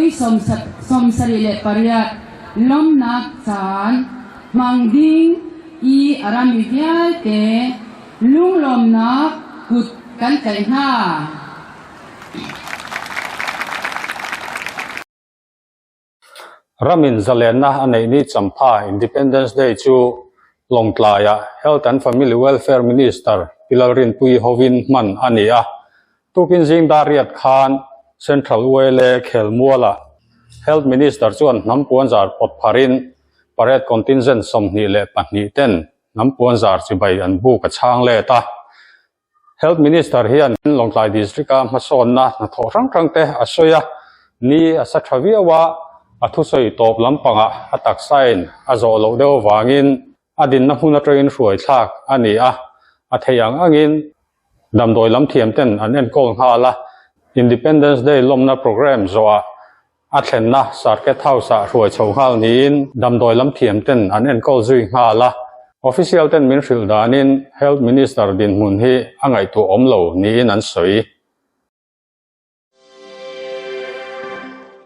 28 lawmnak caan hmang ding i a rami vialte lunglawmnak kut kan tlaih hna. Ramin zalenna a neih ni champha Independence Day chu Lawngtlaiah Health and Family Welfare Minister Pi Lalrinpuii hovin hman a ni a. Tukin zing dar riat khan Central ULA khelmualah Health Minister chuan hnam puanzar pawt pharin parade contingent 22 ten hnam puanzar chibai an buk a chhang let a. Health Minister hian Lawngtlai District-a hmasawnna hnathawh hrang hrang te a sawi a, ni a sa tha viau a, a thusawi tawp lampangah a taksain a zawh loh deuh avangin a dinna hmun atangin hruai thlak a ni a, a theih ang angin damdawi lam thiam ten an enkawl nghal a, Independence Day lawmna programme zawhah A thlenna Circuit House-ah hruai chho nghal niin damdawi lam thiam ten an enkawl zui nghal a. Official ten min hrilh danin Health Minister dinhmun hi a ngaihtuah awm lo niin an sawi.